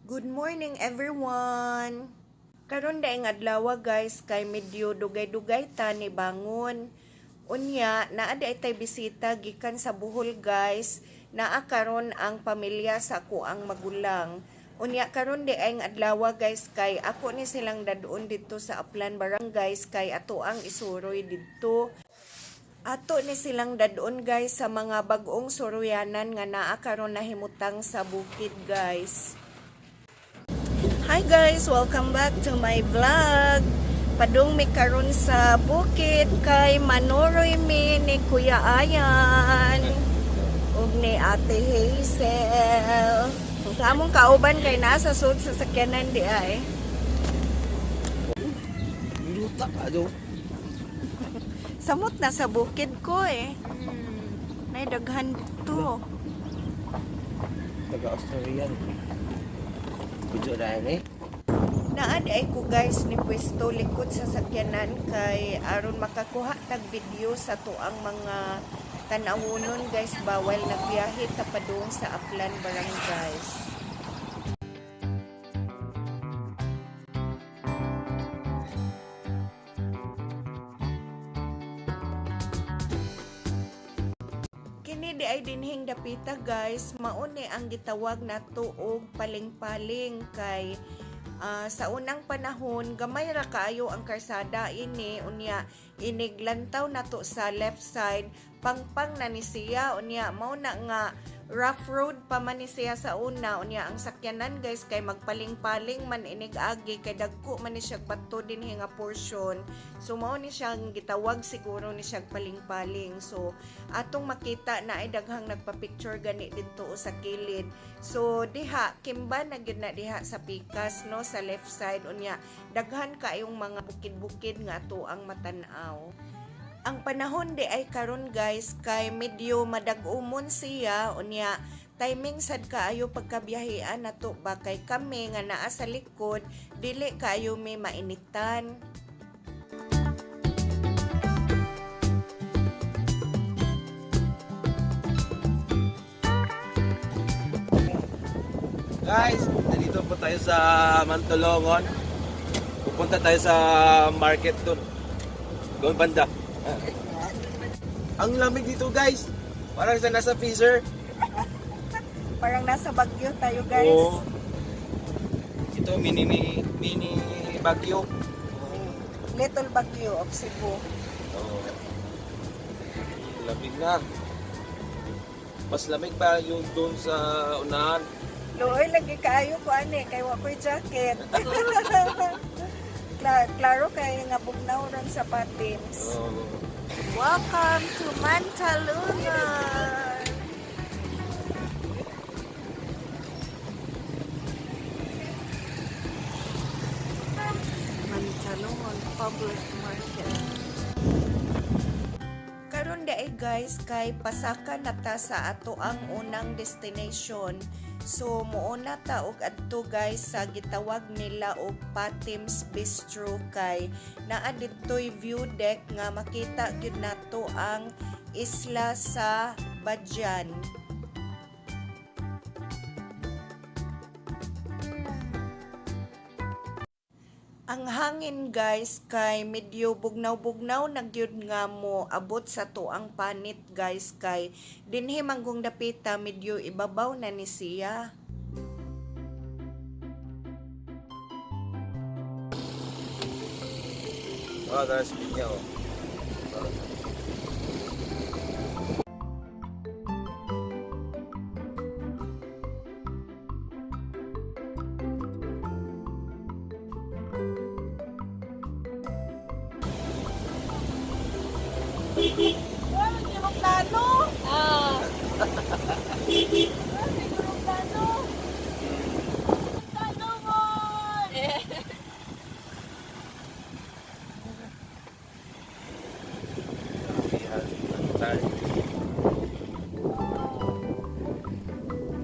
Good morning, everyone! Karon daing adlaw, guys, kay medyo dugay-dugay ta ni bangon. Unya, naa diay tay bisita gikan sa Bohol, guys. Naa karon ang pamilya sa akoang magulang. Unya, karon diay ang adlaw, guys, kay ako ni silang dadon didto sa Aplan Barangays kay ato ang isuroy didto. Ato ni silang dadon, guys, sa mga bag-ong suroyanan nga naa karon nahimutang sa bukid, guys. Hi guys, welcome back to my vlog. Padung mi karon sa bukid kay manuroy mi ni Kuya Ayan ug ni Ate Hazel. Sa among kauban kay nasa sud sa sakyanan di ay. Luta ka do. Samot na sa bukid ko eh. May daghan dito. Taga Australian. Video na eh. Naa diay ko, guys, ni pwesto likod sa sakyanan kay aron makakuha tag video sa tuang mga tan-awonon, guys, bawal nagbiyahe ta padung sa Aplan Barangays. Kini di ay dinhing dapita, guys, mao ni ang gitawag nato og paling-paling kay sa unang panahon gamay ra kaayo ang karsada ini. Unya, iniglantaw nato sa left side, pangpang na ni siya. Unya, mao na nga rough road pa man ni siya sa una. Unya, ang sakyanan, guys, kay magpaling-paling man inig agi kay dagko man ni siya bato dinhi nga portion. So mao ni siyang gitawag siguro ni siya paling-paling. So atong makita na ay daghang nagpa-picture gani didto sa kilid. So diha kimba na gyud na diha sa pikas, no, sa left side. Unya, daghan kaayong mga bukid-bukid nga ato ang matan-aw. Ang panahon di ay karon, guys, kay medyo madag-umon siya. Unya, timing sad kaayo pagkabiyahean nato ba kay kami nga naa sa likod dili kaayo may mainitan. Guys, nandito po tayo sa Mantalongon. Pupunta tayo sa market doon. Doon banda. Ang lamig dito, guys. Parang sa nasa freezer. Parang nasa Baguio tayo, guys. Oo. Ito mini mini, mini Baguio. Little Baguio of Cebu. Oo. Lamig na. Mas lamig pa yung doon sa unahan. Luoy lagi kaayo ko ani kay wa ko'y jacket. Klaro kay nga bugnaw ron sa Patims. Oo. Welcome to Mantalungon. Mantalungon Public Market. Karon diay, guys, kay pasaka na ta sa ato ang unang destination. So muuna ta og adto, guys, sa gitawag nila og Patims Bistro kay naa didtoy view deck nga makita gyud nato ang isla sa Badyan. Ang hangin, guys, kay medyo bugnaw-bugnaw na gyud nga mo abot sa tuang panit, guys, kay dinhi manggong dapita medyo ibabaw na ni siya. Oh, there's pinya oh. Plano. Ah. Plano. Plano. Eh. Sorry.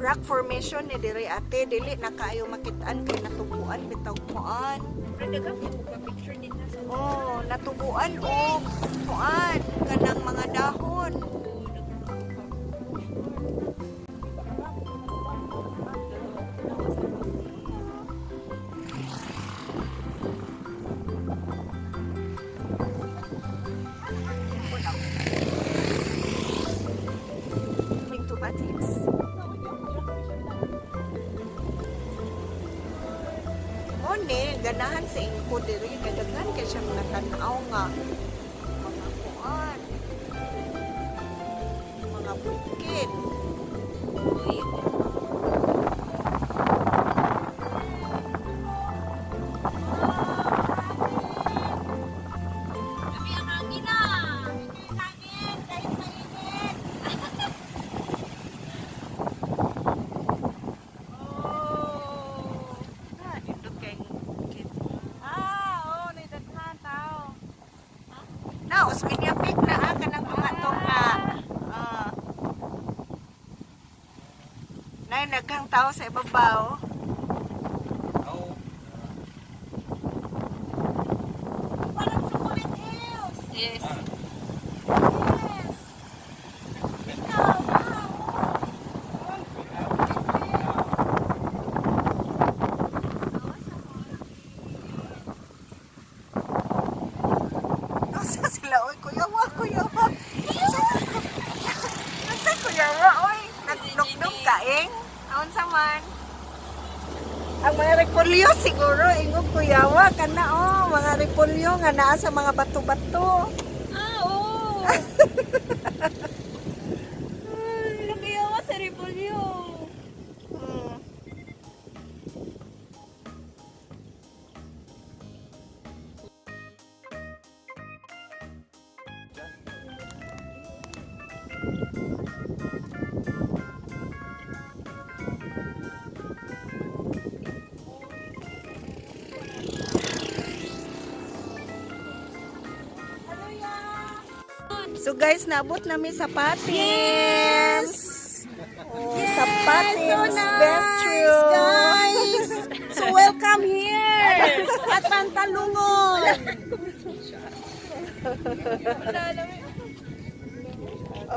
Rock formation ni diri, ate, dili na kaayo makitaan kay natubuan bitaw kuan. Pero daghang ko picture din na sa Oh, natubuan og kuan kanang mga dahon. ni ganahan sa ingko diri kay daghan kay siya mga tan-aw nga mga kuan. Mga bukid. Uy. Kami ang hangin ah. Hangin, kahit mainit. Oh. Ah, dito kay bukid. Ah, oh, naidaghan tao. Na, Osmeña Peak na ah, kanang tunga-tunga. Ah. Nay, naghang tao sa ibabaw. Oh. Parang Chocolate Hills. Yes. Yes. Ikaw, wow. Nasa sila, oy, kuya wa, kuya wa. Nasa kuya wa, oy. Nagnuknok kaing. Aon sa man. Ang mga repolyo siguro, ingog kuya wa, kana oh, mga repolyo nga naa sa mga bato-bato. Ah, oo. Ay, nakiyawa sa repolyo. So guys, naabot namin sa Patims. Yes! Oh, sa Patims So nice, Bistro. guys. So welcome here at Pantalungon.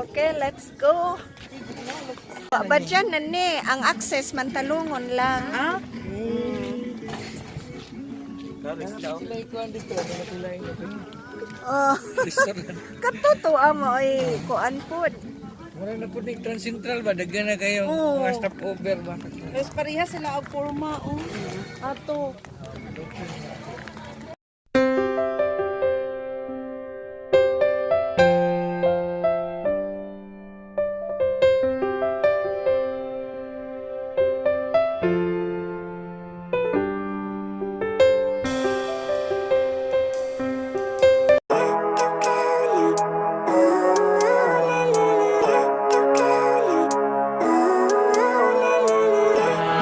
Okay, let's go. Ba dyan na ni, ang access mantalungon lang. Ah? Oh. Katutuwa mo ay kuan pod. Mura na po ni Trans Central ba? Daghan na kayo Oo. mga stopover ba? Mas pareha sila og forma oh. Ato.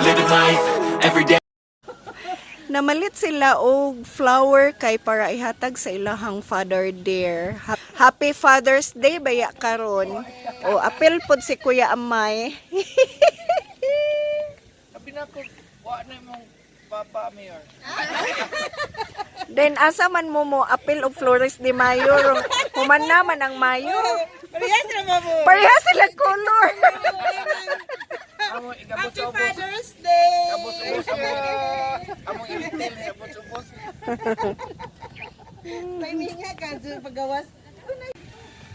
Living life every day. Namalit sila og flower kay para ihatag sa ilahang father dear. Happy Father's Day baya karon. O apil pod si Kuya Amay. Sabi na ko, wa na imong papa, Mayor. Then asa man mo mo apil og Flores de Mayo. Human naman ang Mayo. Pareha sila mamo. Pareha sila color. Amo, ikabot Happy sa ubos. Father's Day. Ikabot sa ubos. Among ilitil, ikabot sa ubos. Timinga ka sa paggawas.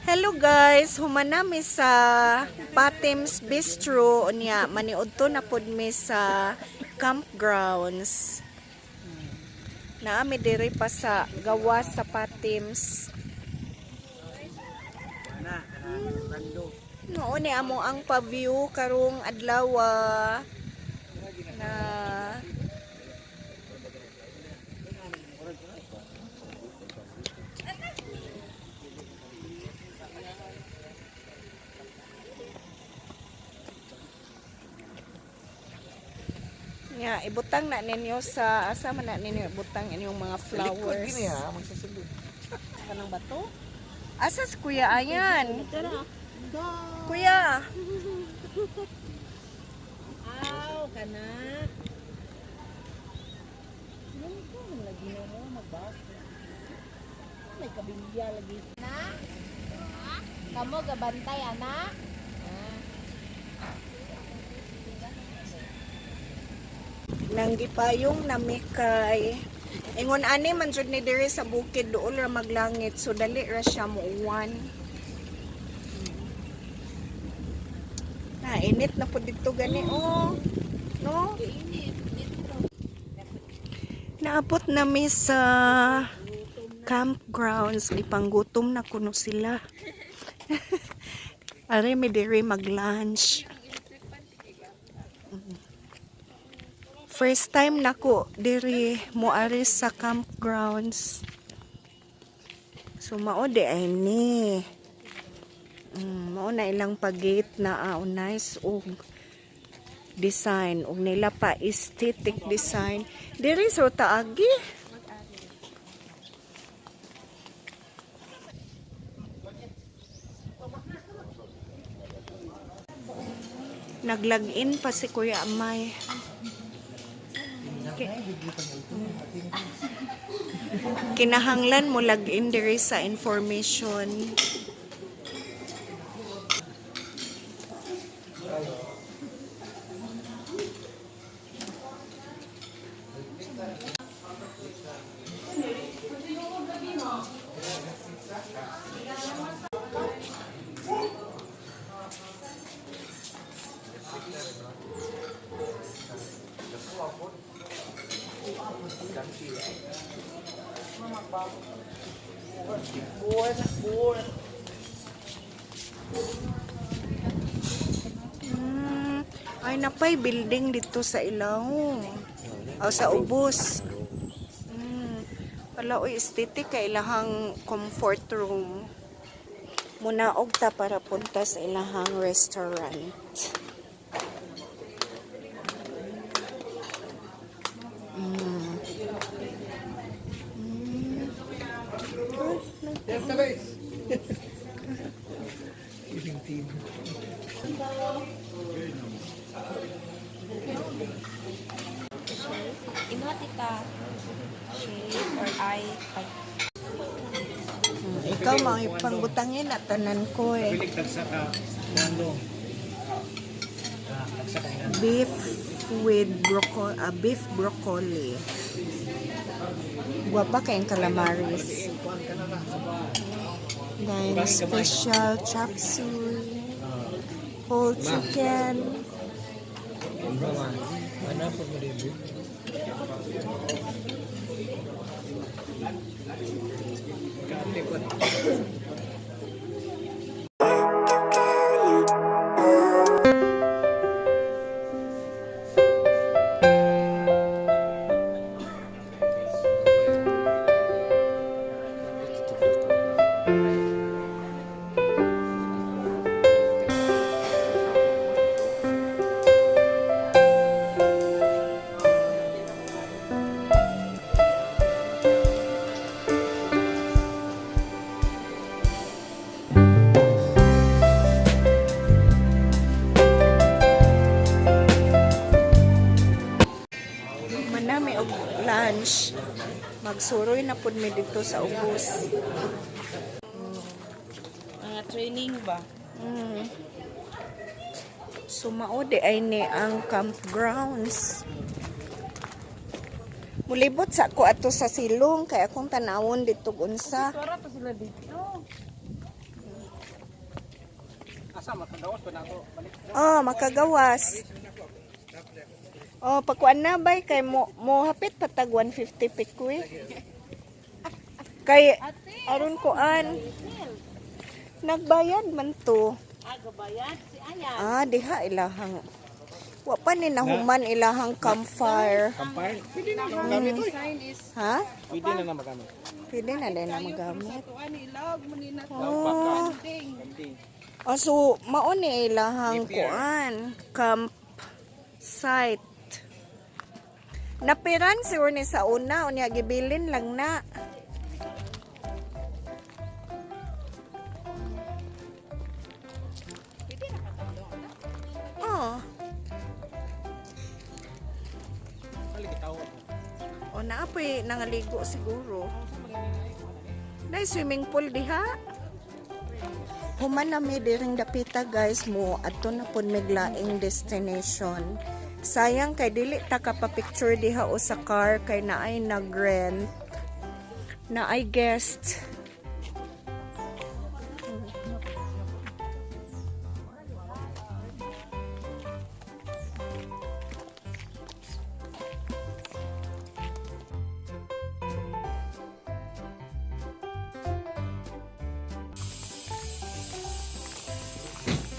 Hello guys, human nami sa Patims Bistro unya maniudto na pod mi sa campgrounds. Naami diri pa sa gawas sa Patims. Noon ni amo ang pa-view karong adlaw na nga ibutang na ninyo sa asa man na ninyo ibutang inyong mga flowers. Gini ha, magsasulod. Kanang bato? Asa si Kuya Ayan? Kuya, Aw, kana. May kabilya lagi. Na? Kamo gabantay ana. nanggipayong nami kay ingon ani man jud ni diri sa bukid duol ra maglangit so dali ra siya muuwan. Na init na pud didto gani oh. No? Naabot na mi sa campgrounds. Gipanggutom na kuno sila. Are mi diri mag-lunch. First time nako diri moari sa campgrounds. So mao di ay ni. Mao na ilang pag-gate na ah, nice og design og nila pa aesthetic design. Diri sa taagi. Nag-login pa si Kuya Amay. Kinahanglan mo login diri sa information. Ay, napay building dito sa ilawom. O sa ubos. Wala, oy, aesthetic kay ilahang comfort room. Munaog ta para punta sa ilahang restaurant. Imo tita. Shape or I. Ay. Ikaw, mga pangbutangin at tanan ko eh. Tagsa ka walo. Tagsa ka ina. Beef with broccoli, beef broccoli. Guwapa kayong calamaris. Then special chop suey, whole chicken. Manami og lunch. Magsuroy na pud mi dito sa ubos. Mga training ba? Sumao di ay ni ang campgrounds. Mulibot sa ko ato sa silong kay akong tanawon dito unsa. Para pa sila dito. Asa makagawas pa nako. Balik. Oh, makagawas. Oh, pagkuan na bay kay mo mo hapit patag 150 pikwi. Kay aron kuan. Nagbayad man to. Ah, gabayad si Aya. Ah, diha ilahang. Wa pa ni nahuman ilahang campfire. Kampay. Pwede na na magamit oy. Sign is Ha? Pwede na na magamit. Pwede na din na magamit. tuan ilog mo ni na Oh. ding. Oh, so mao ni ilahang kuan camp site. Napiran siguro ni sa una unya gibilin lang na. Oh. O naapoy nangaligo siguro. Nay swimming pool diha. Human na mi diring dapita guys mo adto na pud mig laing destination. Sayang kay dili ta ka pa picture diha o sa car kay naay nag-rent. Naay guest.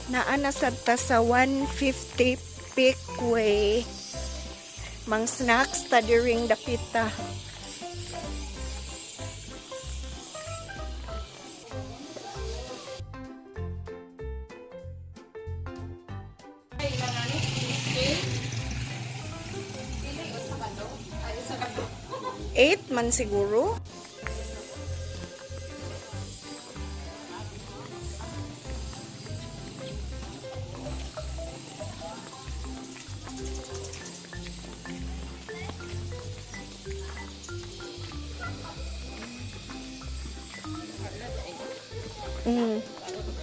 Naa na sad ta sa 150 Peakway. Mang snacks ta during dapita. Eight man siguro.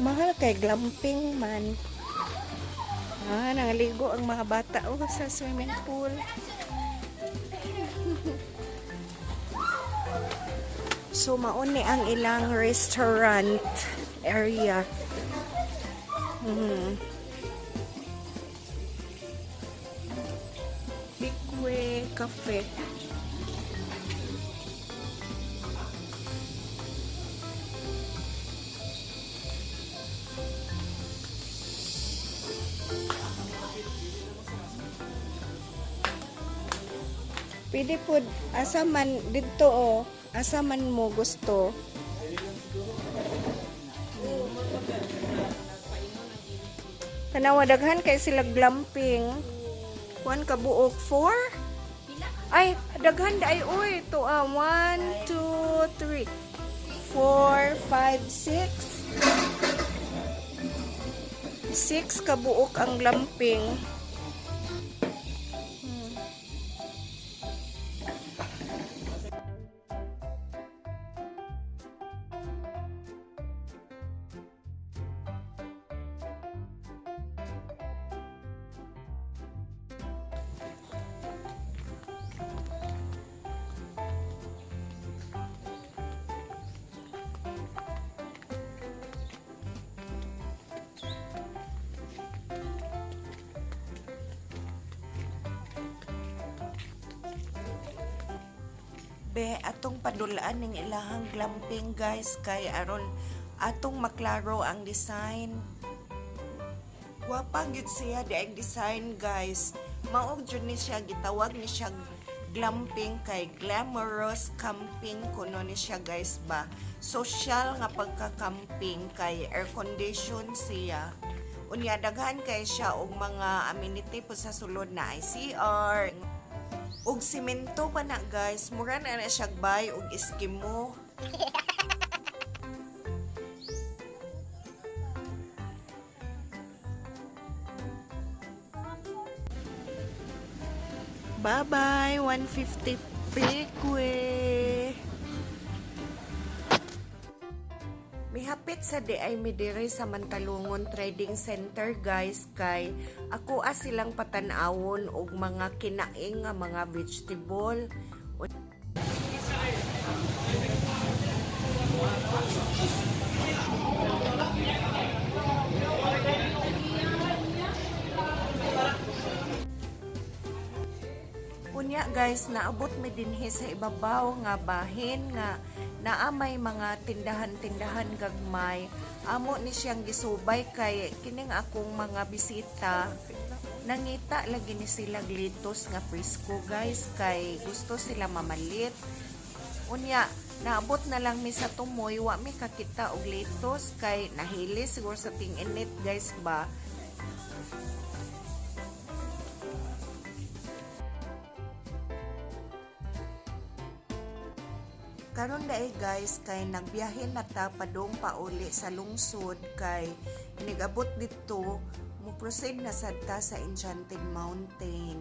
Mahal kay glamping man. Ah, nangaligo ang mga bata, oh, sa swimming pool. So mauni ang ilang restaurant area. Bigwe Cafe. Pwede po, asa man dito oh, asa man mo gusto. Tanawa, daghan kay sila glamping. Kuan ka buok four? Ay, daghan ay uy, to ah, 1 2 3 4 5 6. 6 ka buok ang glamping. Be, atong padulaan ning ilahang glamping, guys, kay aron atong maklaro ang design. Gwapa gyud siya di ang design, guys. Mao jud ni siya gitawag ni siya glamping kay glamorous camping kuno ni siya, guys, ba. Social nga pagka-camping kay air condition siya. Unya daghan kay siya og mga amenity po sa sulod na ICR. Og simento pa na, guys, mura na na siya bay og Eskimo. Bye-bye, 150 Peakwe. Mihapit sa diay mi diri sa Mantalungon Trading Center, guys, kay ako silang patan-awon og mga kinaing nga mga vegetable. Unya guys, naabot mi dinhi sa ibabaw nga bahin nga naa may mga tindahan-tindahan gagmay. Amo ni siyang gisubay kay kining akong mga bisita nangita lagi ni sila glitos nga presko, guys, kay gusto sila mamalit. Unya, naabot na lang mi sa tumoy, wa mi kakita og litos kay nahili siguro sa ting-init, guys, ba. Karon dae, guys, kay nagbiyahe na ta padung pauli sa lungsod kay inigabot didto mo proceed na sad ta sa Enchanted Mountain.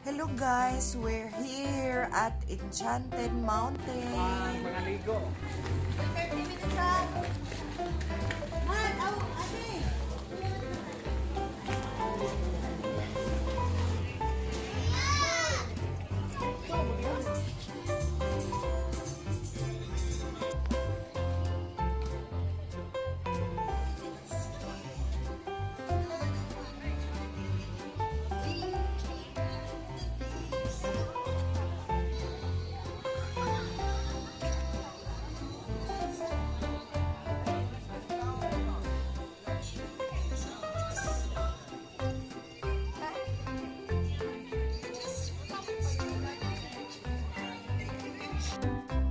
Hello guys, we're here at Enchanted Mountain. Mga ligo. 30 minutes ha. Bye.